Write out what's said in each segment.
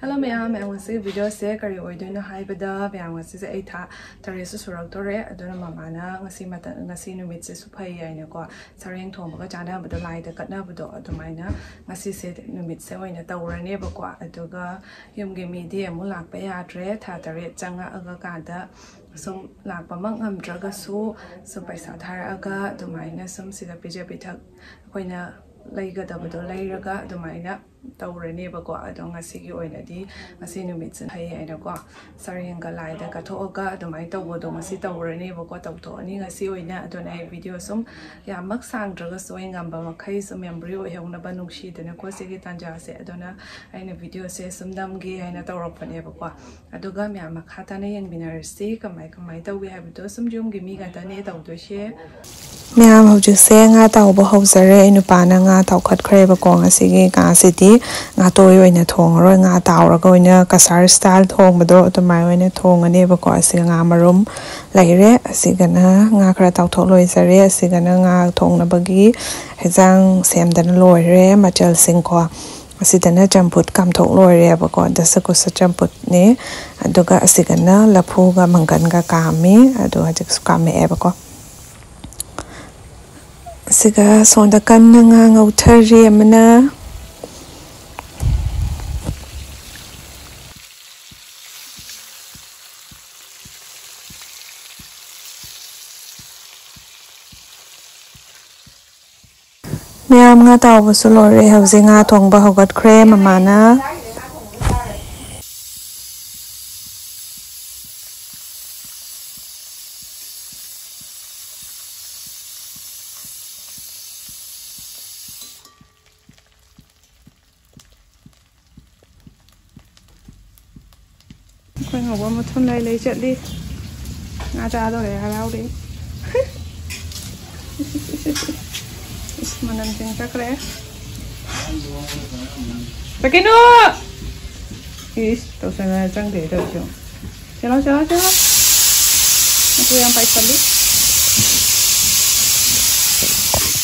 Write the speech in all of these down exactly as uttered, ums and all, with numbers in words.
Hello ꯃꯌꯥꯝ, ꯃꯌꯥꯝ ꯉꯁꯤ ꯚꯤꯗꯤꯑꯣꯁꯦ ꯀꯔꯤ ꯑꯣꯏꯗꯣꯏꯅꯣ ꯍꯥꯏꯕꯗ, ꯃꯌꯥꯝ ꯉꯁꯤꯁꯦ ꯑꯩ ꯊꯥ ꯇꯔꯦꯠꯁꯨ ꯁꯨꯔꯛꯇꯣꯔꯦ꯫ ꯑꯗꯨꯅ ꯃꯃꯥꯅ ꯉꯁꯤ ꯃꯇꯝ, ꯉꯁꯤ ꯅꯨꯃꯤꯠꯁꯤꯁꯨ ꯐꯩ ꯍꯥꯏꯅꯀꯣ, ꯁꯔꯦꯡ ꯊꯣꯡꯕꯒ ꯆꯥꯅꯕꯗꯣ, ꯂꯥꯏꯗ ꯀꯠꯅꯕꯗꯣ, ꯑꯗꯨꯃꯥꯏꯅ ꯉꯁꯤꯁꯦ ꯅꯨꯃꯤꯠꯁꯦ ꯑꯣꯏꯅ ꯇꯧꯔꯅꯦꯕꯀꯣ꯫ ꯑꯗꯨꯒ ꯌꯨꯝꯒꯤ ꯃꯤꯗꯤ ꯑꯃꯨꯛ ꯂꯥꯛꯄ ꯌꯥꯗ꯭ꯔꯦ, ꯊꯥ ꯇꯔꯦꯠ ꯆꯪꯉꯛꯑꯒ ꯀꯥꯟꯗ ꯁꯨꯝ ꯂꯥꯛꯄꯃꯛ ꯉꯝꯗ꯭ꯔꯒꯁꯨ, ꯁꯨꯝ ꯄꯩꯁꯥ ꯊꯥꯔꯛꯑꯒ ꯑꯗꯨꯃꯥꯏꯅ ꯁꯨꯝ ꯁꯤꯗ ꯄꯤꯖ ꯄꯤꯊꯛ ꯑꯩꯈꯣꯏꯅ ꯂꯩꯒꯗꯕꯗꯣ ꯂꯩꯔꯒ ꯑꯗꯨꯃꯥꯏꯅ ꯇꯧꯔꯅꯦꯕꯀꯣ꯫ ꯑꯗꯣ ꯉꯁꯤꯒꯤ ꯑꯣꯏꯅꯗꯤ, ꯉꯁꯤ ꯅꯨꯃꯤꯠꯁꯦ ꯐꯩ ꯍꯥꯏꯅꯀꯣ, ꯁꯔꯦꯡꯒ ꯂꯥꯏꯗ ꯀꯠꯊꯣꯛꯑꯒ ꯑꯗꯨꯃꯥꯏꯅ ꯇꯧꯕꯗꯣ ꯉꯁꯤ ꯇꯧꯔꯅꯦꯕꯀꯣ, ꯇꯧꯊꯣꯛꯑꯅꯤ ꯉꯁꯤ ꯑꯣꯏꯅ꯫ ꯑꯗꯨꯅ ꯑꯩ ꯚꯤꯗꯤꯑꯣ ꯁꯨꯝ ꯌꯥꯝꯃꯛ ꯁꯥꯡꯗ꯭ꯔꯒꯁꯨ, ꯑꯩ ꯉꯝꯕ ꯃꯈꯩ ꯁꯨꯝ ꯃꯦꯃꯣꯔꯤ ꯑꯣꯏꯍꯧꯅꯕ ꯅꯨꯡꯁꯤꯗꯅꯀꯣ ꯁꯤꯒꯤ ꯇꯥꯟꯖꯥꯁꯦ꯫ ꯑꯗꯨꯅ ꯑꯩꯅ ꯚꯤꯗꯤꯑꯣꯁꯦ ꯁꯨꯝ ꯅꯝꯒꯦ ꯍꯥꯏꯅ ꯇꯧꯔꯛꯄꯅꯦꯕꯀꯣ꯫ ꯑꯗꯨꯒ ꯃꯌꯥꯝ ꯃꯈꯥ ꯇꯥꯅ ꯌꯦꯡꯃꯤꯟꯅꯔꯁꯤ, ꯀꯃꯥꯏ ꯀꯃꯥꯏ ꯇꯧꯏ ꯍꯥꯏꯕꯗꯣ꯫ ꯁꯨꯝ ꯌꯨꯝꯒꯤ ꯃꯤ ꯉꯥꯛꯇꯅꯦ ꯇꯧꯗꯣꯏꯁꯦ꯫ ꯃꯌꯥꯝ, ꯍꯧꯖꯤꯛꯁꯦ ꯉꯥ ꯇꯥꯎꯕ ꯍꯧꯖꯔꯦ꯫ ꯑꯩ ꯅꯨꯄꯥꯅ ꯉꯥ ꯇꯥꯎꯈꯠꯈ꯭ꯔꯦꯕꯀꯣ꯫ ꯉꯁꯤꯒꯤ ꯉꯥꯁꯤꯗꯤ ꯉꯥꯇꯣꯏ ꯑꯣꯏꯅ ꯊꯣꯡꯉꯔꯣꯏ, ꯉꯥ ꯇꯥꯎꯔꯒ ꯑꯣꯏꯅ ꯀꯁꯥꯔ ꯁ꯭ꯇꯥꯏꯜ ꯊꯣꯡꯕꯗꯣ ꯑꯗꯨꯃꯥꯏꯅ ꯑꯣꯏꯅ ꯊꯣꯡꯉꯅꯦꯕꯀꯣ꯫ ꯑꯁꯤꯒ ꯉꯥ ꯃꯔꯨꯝ ꯂꯩꯔꯦ, ꯑꯁꯤꯒꯅ ꯉꯥ ꯈꯔ ꯇꯥꯎꯊꯣꯛ ꯂꯣꯏꯖꯔꯦ, ꯑꯁꯤꯒꯅ ꯉꯥ ꯊꯣꯡꯅꯕꯒꯤ ꯍꯦꯟꯖꯥꯡ ꯁꯦꯝꯗꯅ ꯂꯣꯏꯔꯦ, ꯃꯆꯜꯁꯤꯡꯀꯣ꯫ ꯑꯁꯤꯗꯅ ꯆꯝꯐꯨꯠ ꯀꯥꯝꯊꯣꯛ ꯂꯣꯏꯔꯦꯕꯀꯣ, ꯗꯁꯀꯨꯁ ꯆꯝꯐꯨꯠꯅꯦ꯫ ꯑꯗꯨꯒ ꯑꯁꯤꯒꯅ ꯂꯐꯨꯒ ꯃꯪꯒꯟꯒ ꯀꯥꯝꯃꯤ꯫ ꯑꯗꯣ ꯍꯧꯖꯤꯛꯁꯨ ꯀꯥꯝꯃꯛꯑꯦꯕꯀꯣ꯫ ꯑꯁꯤꯒ ꯁꯣꯝꯗ ꯀꯟꯅ ꯉꯥ ꯉꯧꯊꯔꯤ ꯑꯃꯅ꯫ ꯃꯌꯥꯝ, ꯉꯥ ꯇꯥꯎꯕꯁꯨ ꯂꯣꯏꯔꯦ꯫ ꯍꯧꯖꯤꯛ ꯉꯥ ꯊꯣꯡꯕ ꯍꯧꯒꯠꯈ꯭ꯔꯦ ꯃꯃꯥꯅ꯫ ꯑꯩꯈꯣꯏ ꯉꯧꯕ ꯃꯊꯨꯝ ꯂꯩ ꯂꯩ ꯆꯠꯂꯤ꯫ ꯉꯥ ꯆꯥꯗꯧꯔꯦ, ꯍꯔꯥꯎꯔꯦ꯫ ꯏꯁ, ꯃꯅꯝ ꯆꯦꯟꯈꯠꯈ꯭ꯔꯦ꯫ ꯆꯠꯀꯤꯅꯨ! ꯏꯁ, ꯇꯧꯁꯟꯅ ꯆꯪꯗꯦ ꯇꯧꯔꯤꯁꯦ꯫ ꯆꯦꯜꯂꯣ, ꯆꯦꯜꯂꯣ, ꯆꯦꯜꯂꯣ꯫ ꯃꯇꯨ ꯌꯥꯝ ꯄꯥꯏꯁꯜꯂꯤ꯫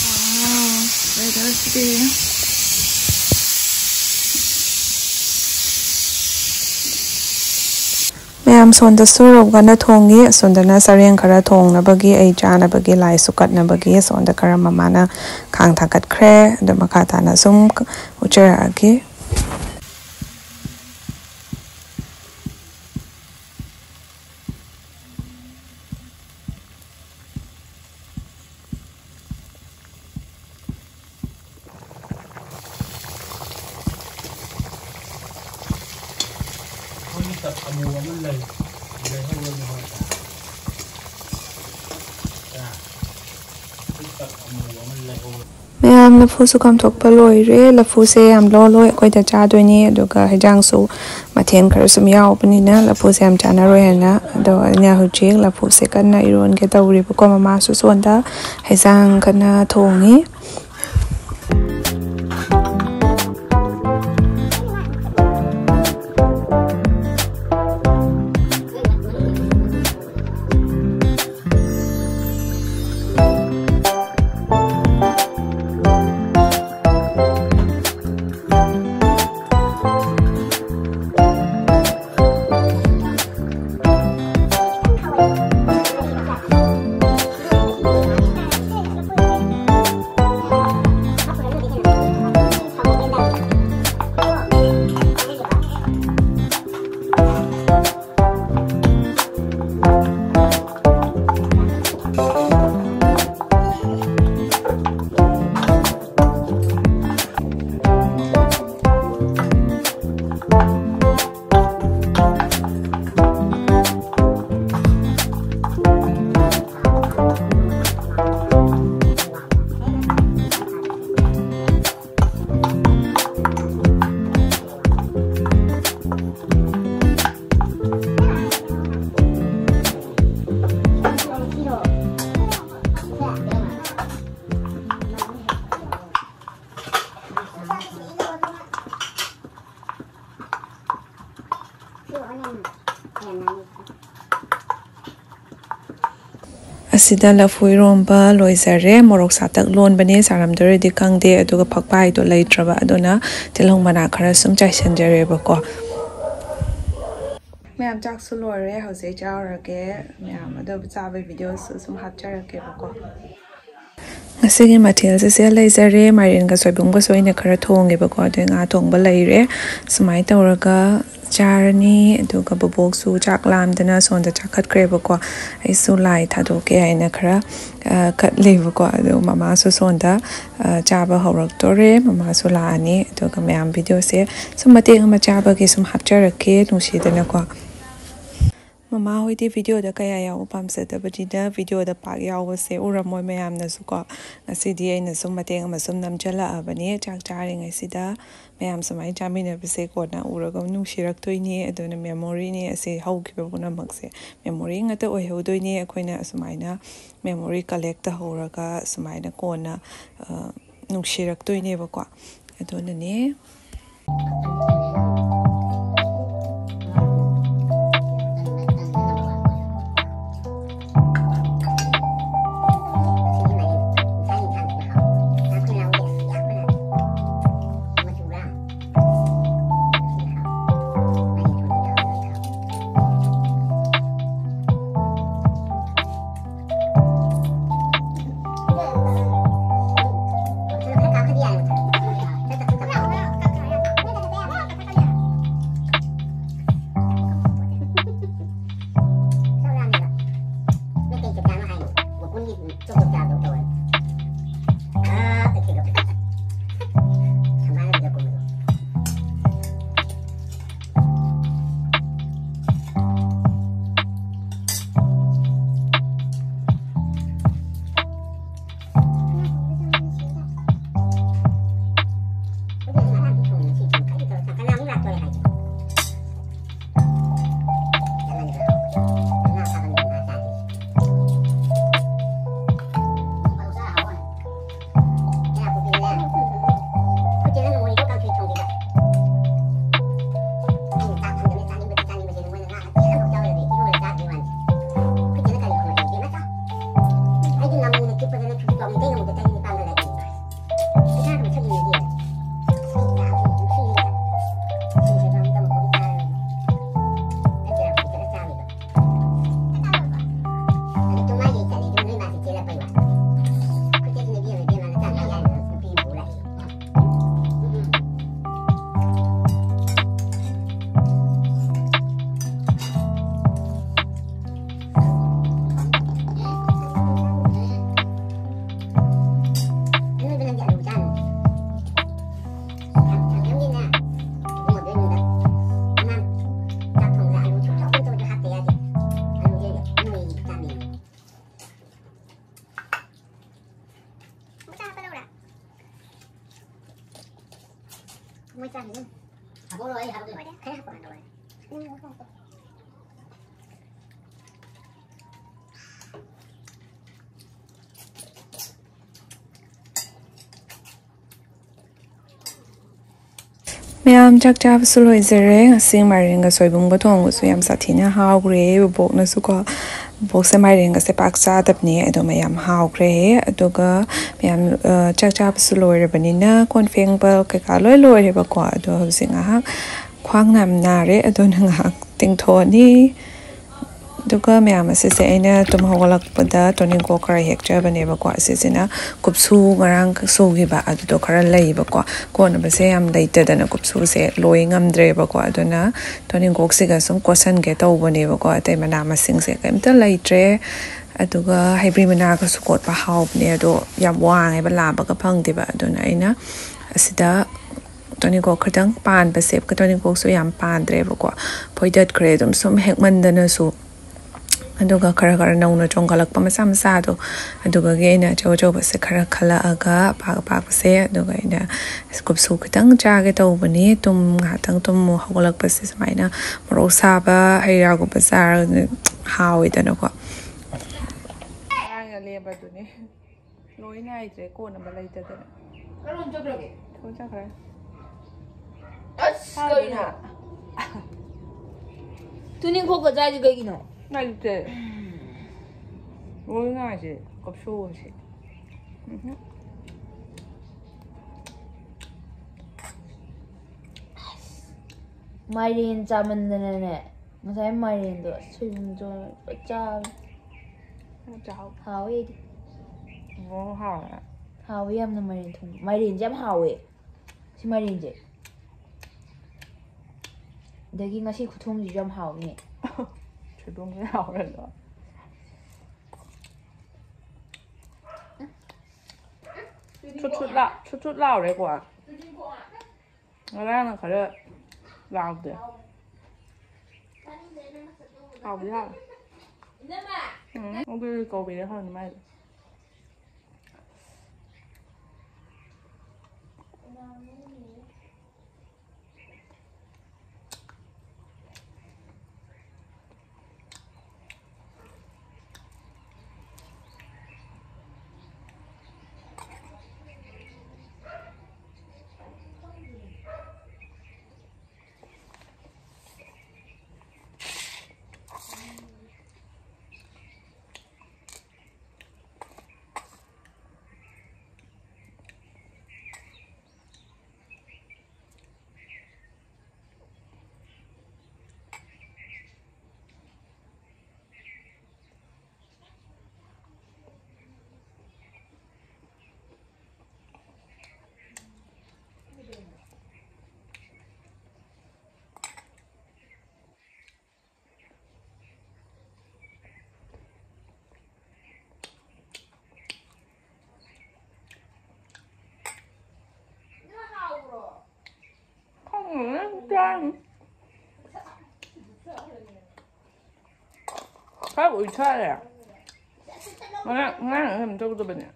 Wow, weatherꯁꯤꯗꯤ꯫ ꯃꯌꯥꯝ ꯁꯣꯝꯗꯁꯨ ꯔꯧꯒꯅ ꯊꯣꯡꯉꯤ, ꯑꯁꯣꯝꯗꯅ ꯁꯔꯦꯡ ꯈꯔ ꯊꯣꯡꯅꯕꯒꯤ, ꯑꯩ ꯆꯥꯅꯕꯒꯤ ꯂꯥꯏꯁꯨ ꯀꯠꯅꯕꯒꯤ꯫ ꯁꯣꯝꯗ ꯈꯔ ꯃꯃꯥꯅ ꯈꯥꯡ ꯊꯥꯡꯒꯠꯈ꯭ꯔꯦ꯫ ꯑꯗꯣ ꯃꯈꯥ ꯇꯥꯅ ꯁꯨꯝ ꯎꯠꯆꯔꯛꯑꯒꯦ꯫ ꯃꯌꯥꯝ, ꯂꯐꯨꯁꯨ ꯀꯥꯝꯊꯣꯛꯄ ꯂꯣꯏꯔꯦ꯫ ꯂꯐꯨꯁꯦ ꯌꯥꯝ ꯂꯣꯜꯂꯣꯏ, ꯑꯩꯈꯣꯏꯗ ꯆꯥꯗꯣꯏꯅꯤ꯫ ꯑꯗꯨꯒ ꯍꯦꯟꯖꯥꯡꯁꯨ ꯃꯊꯦꯜ ꯈꯔ ꯁꯨꯝ ꯌꯥꯎꯕꯅꯤꯅ ꯂꯐꯨꯁꯦ ꯌꯥꯝ ꯆꯥꯅꯔꯣꯏ ꯍꯥꯏꯅ꯫ ꯑꯗꯣ ꯑꯩꯅ ꯍꯧꯖꯤꯛ ꯂꯐꯨꯁꯦ ꯀꯟꯅ ꯏꯔꯣꯟꯒꯦ ꯇꯧꯔꯤꯕꯀꯣ꯫ ꯃꯃꯥꯁꯨ ꯁꯣꯝꯗ ꯍꯦꯟꯖꯥꯡ ꯀꯟꯅ ꯊꯣꯡꯉꯤ꯫ ꯑꯁꯤꯗ ꯂꯐꯨ ꯏꯔꯣꯝꯕ ꯂꯣꯏꯖꯔꯦ꯫ ꯃꯣꯔꯣꯛ ꯁꯥꯇꯛ ꯂꯣꯟꯕꯅꯦ, ꯁꯥꯔꯝꯗꯣꯏꯔꯗꯤ ꯈꯪꯗꯦ꯫ ꯑꯗꯨꯒ ꯐꯛꯄꯥꯏꯗꯣ ꯂꯩꯇ꯭ꯔꯕ, ꯑꯗꯨꯅ ꯇꯤꯜꯍꯧ ꯃꯅꯥ ꯈꯔ ꯁꯨꯝ ꯆꯥꯏꯁꯤꯟꯖꯔꯦꯕꯀꯣ꯫ ꯃꯌꯥꯝ, ꯆꯥꯛꯁꯨ ꯂꯣꯏꯔꯦ, ꯍꯧꯖꯤꯛ ꯆꯥꯔꯨꯔꯒꯦ꯫ ꯃꯌꯥꯝ ꯑꯗꯨ ꯆꯥꯕꯒꯤ ꯚꯤꯗꯤꯑꯣꯁꯨ ꯁꯨꯝ ꯍꯥꯞꯆꯔꯛꯀꯦꯕꯀꯣ꯫ ꯉꯁꯤꯒꯤ ꯃꯊꯦꯜꯁꯦ ꯁꯦ ꯂꯩꯖꯔꯦ꯫ ꯃꯥꯏꯔꯦꯟꯒ ꯁꯣꯏꯕꯨꯝꯒꯁꯨ ꯑꯩꯅ ꯈꯔ ꯊꯣꯡꯉꯦꯕꯀꯣ, ꯑꯗꯩ ꯉꯥ ꯊꯣꯡꯕ ꯂꯩꯔꯦ꯫ ꯁꯨꯃꯥꯏꯅ ꯇꯧꯔꯒ ꯆꯥꯔꯅꯤ꯫ ꯑꯗꯨꯒ ꯕꯕꯣꯛꯁꯨ ꯆꯥꯛ ꯂꯥꯝꯗꯅ ꯁꯣꯝꯗ ꯆꯥꯈꯠꯈ꯭ꯔꯦꯕꯀꯣ꯫ ꯑꯩꯁꯨ ꯂꯥꯏ ꯊꯥꯗꯣꯛꯀꯦ ꯍꯥꯏꯅ ꯈꯔ, ꯑ, ꯀꯠꯂꯦꯕꯀꯣ꯫ ꯑꯗꯨ ꯃꯃꯥꯁꯨ ꯁꯣꯝꯗ, ꯑ, ꯆꯥꯕ ꯍꯧꯔꯛꯇꯣꯔꯦ꯫ ꯃꯃꯥꯁꯨ ꯂꯥꯛꯑꯅꯤ꯫ ꯑꯗꯨꯒ ꯃꯌꯥꯝ ꯚꯤꯗꯤꯑꯣꯁꯦ ꯁꯨꯝ ꯃꯇꯦꯛ ꯑꯃ ꯆꯥꯕꯒꯤ ꯁꯨꯝ ꯍꯥꯞꯆꯔꯛꯀꯦ, ꯅꯨꯡꯁꯤꯗꯅꯀꯣ꯫ ꯃꯃꯥ ꯍꯣꯏꯗꯤ ꯚꯤꯗꯤꯑꯣꯗ ꯀꯌꯥ ꯌꯥꯎꯕ ꯄꯥꯝꯖꯗꯕꯅꯤꯅ ꯚꯤꯗꯤꯑꯣꯗ ꯄꯥꯛ ꯌꯥꯎꯕꯁꯦ ꯎꯔꯝꯃꯣꯏ ꯃꯌꯥꯝꯅꯁꯨꯀꯣ꯫ ꯉꯁꯤꯗꯤ ꯑꯩꯅ ꯁꯨꯝ ꯃꯇꯦꯛ ꯑꯃ ꯁꯨꯝ ꯅꯝꯖꯜꯂꯛꯑꯕꯅꯦ꯫ ꯆꯥꯛ ꯆꯥꯔꯤꯉꯩꯁꯤꯗ ꯃꯌꯥꯝ ꯁꯨꯃꯥꯏꯅ ꯆꯥꯃꯤꯟꯅꯕꯁꯦ ꯀꯣꯟꯅ ꯎꯔꯒ ꯅꯨꯡꯁꯤꯔꯛꯇꯣꯏꯅꯦ꯫ ꯑꯗꯨꯅ ꯃꯦꯃꯣꯔꯤꯅꯦ ꯑꯁꯤ, ꯍꯧꯈꯤꯕ ꯄꯨꯝꯅꯃꯛꯁꯦ ꯃꯦꯃꯣꯔꯤ ꯉꯥꯛꯇ ꯑꯣꯏꯍꯧꯗꯣꯏꯅꯦ꯫ ꯑꯩꯈꯣꯏꯅ ꯑꯁꯨꯃꯥꯏꯅ ꯃꯦꯃꯣꯔꯤ ꯀꯂꯦꯛ ꯇꯧꯍꯧꯔꯒ ꯁꯨꯃꯥꯏꯅ ꯀꯣꯟꯅ, ꯑ, ꯅꯨꯡꯁꯤꯔꯛꯇꯣꯏꯅꯦꯕꯀꯣ꯫ ꯑꯗꯨꯅꯅꯦ꯫ ꯃꯌꯥꯝ, ꯆꯥꯛ ꯆꯥꯕꯁꯨ ꯂꯣꯏꯖꯔꯦ꯫ ꯉꯁꯤ ꯃꯥꯏꯔꯦꯟꯒ ꯁꯣꯏꯕꯨꯝꯒ ꯊꯣꯡꯕꯁꯨ ꯌꯥꯝ ꯁꯥꯊꯤꯅ ꯍꯥꯎꯈ꯭ꯔꯦ꯫ ꯕꯣꯕꯣꯛꯅꯁꯨꯀꯣ, ꯕꯣꯕꯣꯛꯁꯦ ꯃꯥꯏꯔꯦꯟꯒꯁꯦ ꯄꯥꯛ ꯆꯥꯗꯕꯅꯦ, ꯑꯗꯣ ꯃꯌꯥꯝ ꯍꯥꯎꯈ꯭ꯔꯦ꯫ ꯑꯗꯨꯒ ꯃꯌꯥꯝ, ꯑ, ꯆꯥꯛ ꯆꯥꯕꯁꯨ ꯂꯣꯏꯔꯕꯅꯤꯅ ꯀꯣꯟ ꯐꯦꯡꯕ ꯀꯩꯀꯥ ꯂꯣꯏ ꯂꯣꯏꯔꯦꯕꯀꯣ꯫ ꯑꯗꯣ ꯍꯧꯖꯤꯛ ꯉꯥꯏꯍꯥꯛ ꯈ꯭ꯋꯥꯡ ꯌꯥꯝ ꯅꯥꯔꯦ, ꯑꯗꯨꯅ ꯉꯥꯏꯍꯥꯛ ꯇꯤꯡꯊꯣꯛꯑꯅꯤ꯫ ꯑꯗꯨꯒ ꯃꯌꯥꯝ, ꯑꯁꯤꯁꯦ ꯑꯩꯅ ꯇꯨꯝ ꯍꯧꯒꯠꯂꯛꯄꯗ ꯇꯣꯅꯤꯡꯀꯣꯛ ꯈꯔ ꯍꯦꯛꯆꯕꯅꯦꯕꯀꯣ꯫ ꯑꯁꯤꯁꯤꯅ ꯀꯨꯞꯁꯨ ꯉꯔꯥꯡ ꯁꯨꯈꯤꯕ, ꯑꯗꯨꯗꯣ ꯈꯔ ꯂꯩꯕꯀꯣ꯫ ꯀꯣꯠꯅꯕꯁꯦ ꯌꯥꯝ ꯂꯩꯇꯗꯅ ꯀꯨꯞꯁꯨꯁꯦ ꯂꯣꯏ ꯉꯝꯗ꯭ꯔꯦꯕꯀꯣ꯫ ꯑꯗꯨꯅ ꯇꯣꯅꯤꯡꯀꯣꯛꯁꯤꯒ ꯁꯨꯝ ꯀꯣꯠꯁꯟꯒꯦ ꯇꯧꯕꯅꯦꯕꯀꯣ꯫ ꯑꯇꯩ ꯃꯅꯥ ꯃꯁꯤꯡꯁꯦ ꯀꯩꯝꯇ ꯂꯩꯇ꯭ꯔꯦ꯫ ꯑꯗꯨꯒ ꯍꯩꯕ꯭ꯔꯤ ꯃꯅꯥꯒꯁꯨ ꯀꯣꯠꯄ ꯍꯥꯎꯕꯅꯦ, ꯑꯗꯣ ꯌꯥꯝ ꯋꯥꯡꯉꯦꯕ, ꯂꯥꯝꯕꯒ ꯐꯪꯗꯦꯕ꯫ ꯑꯗꯨꯅ ꯑꯩꯅ ꯑꯁꯤꯗ ꯇꯣꯅꯤꯡꯀꯣꯛ ꯈꯤꯇꯪ ꯄꯥꯟꯕꯁꯦ, ꯇꯣꯅꯤꯡꯀꯣꯛꯁꯨ ꯌꯥꯝ ꯄꯥꯟꯗ꯭ꯔꯦꯕꯀꯣ, ꯐꯣꯏꯗꯠꯈ꯭ꯔꯦ ꯑꯗꯨꯝ ꯁꯨꯝ ꯍꯦꯛꯃꯟꯗꯅꯁꯨ꯫ ꯑꯗꯨꯒ ꯈꯔ ꯈꯔ ꯅꯧꯅ ꯆꯣꯡꯈꯠꯂꯛꯄ ꯃꯆꯥ ꯃꯆꯥꯗꯣ, ꯑꯗꯨꯒꯒꯤ ꯑꯩꯅ ꯑꯆꯧ ꯑꯆꯧꯕꯁꯦ ꯈꯔ ꯈꯜꯂꯛꯑꯒ, ꯑꯄꯥꯛ ꯑꯄꯥꯛꯄꯁꯦ, ꯑꯗꯨꯒ ꯑꯩꯅ ꯀꯨꯞꯁꯨ ꯈꯤꯇꯪ ꯆꯥꯒꯦ ꯇꯧꯕꯅꯤ꯫ ꯇꯨꯝ ꯉꯥꯏꯍꯥꯛꯇꯪ ꯇꯨꯝꯃꯨ ꯍꯧꯒꯠꯂꯛꯄꯁꯦ ꯁꯨꯃꯥꯏꯅ ꯃꯣꯔꯣꯛ ꯁꯥꯕ ꯍꯩ ꯔꯥꯒꯨꯝꯕ ꯆꯥꯔꯒ ꯍꯥꯎꯋꯤꯗꯅꯀꯣ꯫ ꯉꯔꯥꯡꯅ ꯂꯦꯝꯕꯗꯨꯅꯦ꯫ ꯂꯣꯏ ꯅꯥꯏꯗ꯭ꯔꯦ, ꯀꯣꯟꯅꯕ ꯂꯩꯇꯗꯅ꯫ ꯀꯔꯣꯝ ꯆꯠꯈ꯭ꯔꯒꯦ? ꯊꯣꯏ ꯆꯠꯈ꯭ꯔꯦ꯫ ꯑꯁ, ꯀꯩꯅꯣ? ꯇꯨꯅꯤꯡꯈꯣꯛꯀ ꯆꯥꯏꯁꯦ ꯀꯩꯒꯤꯅꯣ? ꯂꯩꯇꯦ꯫ ꯂꯣꯏ ꯅꯥꯏꯗ꯭ꯔꯦ, ꯀꯞꯁꯣꯛꯑꯁꯦ꯫ ꯎꯝꯍꯨꯝ꯫ ꯃꯥꯏꯔꯦꯟ ꯆꯥꯃꯟꯗꯅꯅꯦ, ꯉꯁꯥꯏ ꯃꯥꯏꯔꯦꯟꯗꯣ ꯁꯣꯏꯕꯨꯝ ꯆꯣꯏ ꯆꯥꯕ꯫ ꯆꯥꯎ꯫ ꯍꯥꯎꯋꯦ ꯑꯩꯗꯤ꯫ ꯑꯣ, ꯍꯥꯎꯋꯦ꯫ ꯍꯥꯎꯋꯦ ꯌꯥꯝꯅ ꯃꯥꯏꯔꯦꯟ ꯊꯣꯡꯕ꯫ ꯃꯥꯏꯔꯦꯟꯁꯦ ꯌꯥꯝ ꯍꯥꯎꯋꯦ꯫ ꯁꯤ ꯃꯥꯏꯔꯦꯟꯁꯦ꯫ ꯑꯗꯒꯤ ꯉꯁꯤ ꯈꯨꯊꯣꯡꯁꯤꯁꯨ ꯌꯥꯝ ꯍꯥꯎꯅꯤ꯫ ꯁꯣꯏꯕꯨꯝꯁꯦ ꯍꯥꯎꯔꯦꯗꯣ꯫ ꯊꯨꯠ ꯊꯨꯠ ꯂꯥ-, ꯊꯨꯠ ꯊꯨꯠ ꯂꯥꯎꯔꯦꯀꯣ꯫ ꯉꯔꯥꯡꯅ ꯈꯔ ꯂꯥꯎꯗꯦ꯫ ꯍꯥꯎꯗꯤ ꯍꯥꯎꯋꯦ꯫ ꯎꯝ, ꯑꯗꯨꯗꯤ ꯀꯧꯕꯤꯔꯦ ꯍꯥꯎꯅꯤ ꯃꯥꯏꯗꯣ꯫ ꯈꯔ ꯎꯏꯊꯔꯦ꯫ ꯉꯔꯥꯡ ꯉꯔꯥꯡ ꯀꯩꯅꯣ ꯇꯧꯗꯕꯅꯦ꯫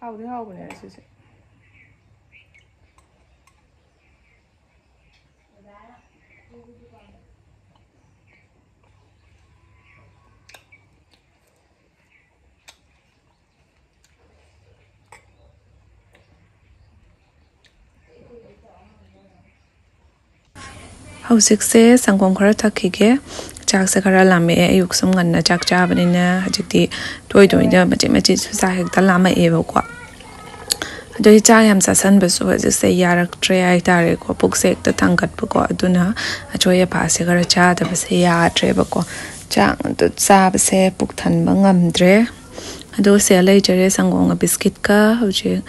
ꯍꯥꯎꯗꯤ ꯍꯥꯎꯕꯅꯦ ꯁꯤꯁꯦ꯫ ꯍꯧꯖꯤꯛꯁꯦ ꯁꯪꯒꯣꯝ ꯈꯔ ꯊꯛꯈꯤꯒꯦ꯫ ꯆꯥꯛꯁꯦ ꯈꯔ ꯂꯥꯝꯃꯛꯑꯦ꯫ ꯑꯌꯨꯛ ꯁꯨꯝ ꯉꯟꯅ ꯆꯥꯛ ꯆꯥꯕꯅꯤꯅ ꯍꯧꯖꯤꯛꯇꯤ ꯇꯣꯏ ꯇꯣꯏꯅ ꯃꯆꯦꯠ ꯃꯆꯦꯠꯁꯨ ꯆꯥ ꯍꯦꯛꯇ ꯂꯥꯝꯃꯛꯑꯦꯕꯀꯣ꯫ ꯑꯗꯨꯒꯤ ꯆꯥꯛ ꯌꯥꯝ ꯆꯥꯁꯟꯕꯁꯨ ꯍꯧꯖꯤꯛꯁꯦ ꯌꯥꯔꯛꯇ꯭ꯔꯦ ꯍꯥꯏꯇꯥꯔꯦꯀꯣ꯫ ꯄꯨꯛꯁꯦ ꯍꯦꯛꯇ ꯊꯥꯡꯒꯠꯄꯀꯣ꯫ ꯑꯗꯨꯅ ꯑꯆꯣꯏ ꯑꯄꯥꯁꯦ ꯈꯔ ꯆꯥꯗꯕꯁꯦ ꯌꯥꯗ꯭ꯔꯦꯕꯀꯣ꯫ ꯆꯥꯛ ꯑꯗꯨ ꯆꯥꯕꯁꯦ ꯄꯨꯛ ꯊꯟꯕ ꯉꯝꯗ꯭ꯔꯦ꯫ ꯑꯗꯣ ꯁꯤꯗ ꯂꯩꯖꯔꯦ ꯁꯪꯒꯣꯝꯒ ꯕꯤꯁꯀꯤꯠꯀ꯫ ꯍꯧꯖꯤꯛ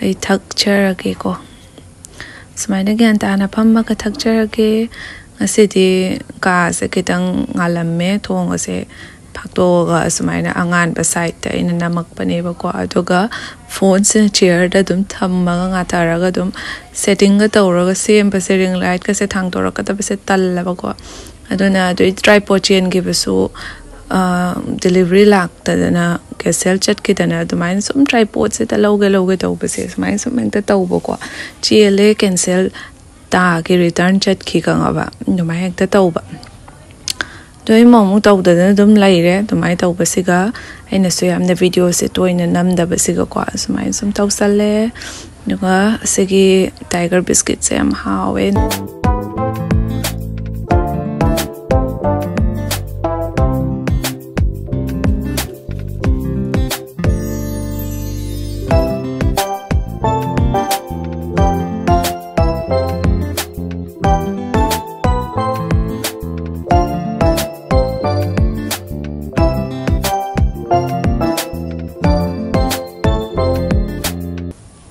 ꯑꯩ ꯊꯛꯆꯔꯒꯦꯀꯣ꯫ ꯁꯨꯃꯥꯏꯅ ꯒ꯭ꯌꯥꯟ ꯇꯥꯅ ꯐꯝꯃꯒ ꯊꯛꯆꯔꯒꯦ꯫ ꯉꯁꯤꯗꯤ ꯀꯥꯁꯦ ꯈꯤꯇꯪ ꯉꯥꯜꯂꯝꯃꯦ꯫ ꯊꯣꯡ ꯑꯁꯦ ꯐꯥꯛꯇꯣꯛꯑꯒ ꯑꯁꯨꯃꯥꯏꯅ ꯑꯉꯥꯟꯕ ꯁꯥꯏꯠꯇ ꯑꯩꯅ ꯅꯝꯃꯛꯄꯅꯦꯕꯀꯣ꯫ ꯑꯗꯨꯒ ꯐꯣꯟꯁꯤꯅ ꯆꯤꯌꯔꯗ ꯑꯗꯨꯝ ꯊꯝꯃꯒ ꯉꯥꯊꯔꯒ ꯑꯗꯨꯝ ꯁꯦꯠꯇꯤꯡꯒ ꯇꯧꯔꯒ ꯁꯦꯝꯕꯁꯦ, ꯔꯤꯡ ꯂꯥꯏꯠꯀꯁꯦ ꯊꯥꯡꯗꯣꯔꯛꯀꯗꯕꯁꯦ ꯇꯜꯂꯕꯀꯣ꯫ ꯑꯗꯨꯅ ꯑꯗꯨꯏ ꯇ꯭ꯔꯥꯏꯄꯣꯠ ꯆꯦꯟꯈꯤꯕꯁꯨ, ꯗꯦꯂꯤꯚꯔꯤ ꯂꯥꯛꯇꯗꯅ, ꯀꯦꯟꯁꯦꯜ ꯆꯠꯈꯤꯗꯅ, ꯑꯗꯨꯃꯥꯏꯅ ꯁꯨꯝ ꯇ꯭ꯔꯥꯏꯄꯣꯠꯁꯤꯗ ꯂꯧꯒꯦ ꯂꯧꯒꯦ ꯇꯧꯕꯁꯦ ꯁꯨꯃꯥꯏꯅ ꯁꯨꯝ ꯍꯦꯛꯇ ꯇꯧꯕꯀꯣ꯫ ꯆꯦꯜꯂꯦ, ꯀꯦꯟꯁꯦꯜ ꯇꯥꯈꯤ, ꯔꯤꯇꯔꯟ ꯆꯠꯈꯤ, ꯈꯪꯉꯕ? ꯑꯗꯨꯃꯥꯏꯅ ꯍꯦꯛꯇ ꯇꯧꯕ꯫ ꯑꯗꯣ ꯑꯩ ꯑꯃꯨꯛ ꯇꯧꯗꯗꯅ ꯑꯗꯨꯝ ꯂꯩꯔꯦ꯫ ꯑꯗꯨꯃꯥꯏꯅ ꯇꯧꯕꯁꯤꯒ ꯑꯩꯅꯁꯨ ꯌꯥꯝꯅ ꯚꯤꯗꯤꯑꯣꯁꯦ ꯇꯣꯏꯅ ꯅꯝꯗꯕꯁꯤꯒꯀꯣ, ꯁꯨꯃꯥꯏꯅ ꯁꯨꯝ ꯇꯧꯁꯜꯂꯦ꯫ ꯑꯗꯨꯒ ꯑꯁꯤꯒꯤ ꯇꯥꯏꯒꯔ ꯕꯤꯁꯀꯤꯠꯁꯦ ꯌꯥꯝ ꯍꯥꯎꯋꯦ꯫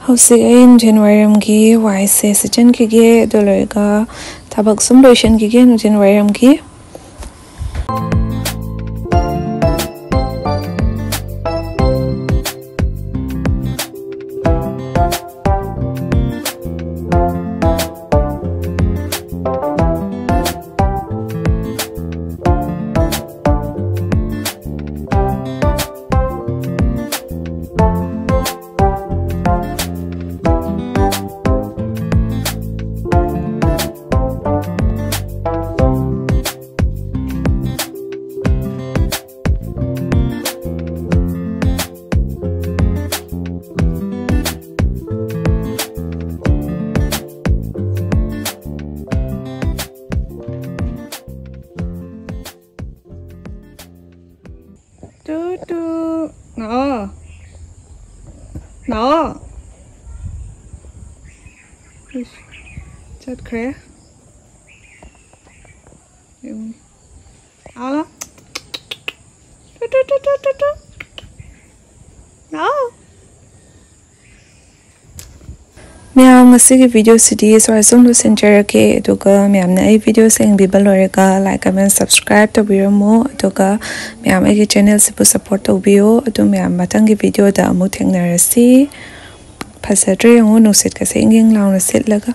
ꯍꯧꯖꯤꯛ ꯑꯩ ꯅꯨꯡꯊꯤꯜ ꯋꯥꯏꯔꯝꯒꯤ ꯋꯥꯏꯁꯦ ꯁꯤꯠꯆꯤꯟꯈꯤꯒꯦ꯫ ꯑꯗꯨ ꯂꯣꯏꯔꯒ ꯊꯕꯛ ꯁꯨꯝ ꯂꯣꯏꯁꯤꯟꯈꯤꯒꯦ ꯅꯨꯡꯊꯤꯜ ꯋꯥꯏꯔꯝꯒꯤ꯫ ꯇꯨ, ꯂꯥꯛꯑꯣ꯫ ꯂꯥꯛꯑꯣ꯫ ꯏꯁ, ꯆꯠꯈ꯭ꯔꯦ꯫ ꯌꯦꯡꯉꯨ꯫ ꯂꯥꯛꯑꯣ꯫ Two, two, two, two, two, two. ꯂꯥꯛꯑꯣ꯫ ꯃꯌꯥꯝ, ꯉꯁꯤꯒꯤ video ꯁꯤꯗꯤ ꯁ꯭ꯋꯥꯏ ꯁꯨꯝ ꯂꯣꯏꯁꯤꯟꯖꯔꯒꯦ꯫ ꯑꯗꯨꯒ ꯃꯌꯥꯝꯅ ꯑꯩ video ꯁꯦ ꯌꯦꯡꯕꯤꯕ ꯂꯣꯏꯔꯒ like, comment, subscribe ꯇꯧꯕꯤꯔꯝꯃꯣ꯫ ꯑꯗꯨꯒ ꯃꯌꯥꯝ ꯑꯩꯒꯤ channel ꯁꯤꯕꯨ support ꯇꯧꯕꯤꯌꯣ꯫ ꯑꯗꯨ ꯃꯌꯥꯝ, ꯃꯊꯪꯒꯤ video ꯗ ꯑꯃꯨꯛ ꯊꯦꯡꯅꯔꯁꯤ꯫ ꯐꯖꯗ꯭ꯔꯥ ꯌꯦꯡꯉꯨ, ꯅꯨꯡꯁꯤꯠꯀꯁꯦ ꯏꯪ ꯏꯪ ꯂꯥꯎꯅ ꯁꯤꯠꯂꯒ꯫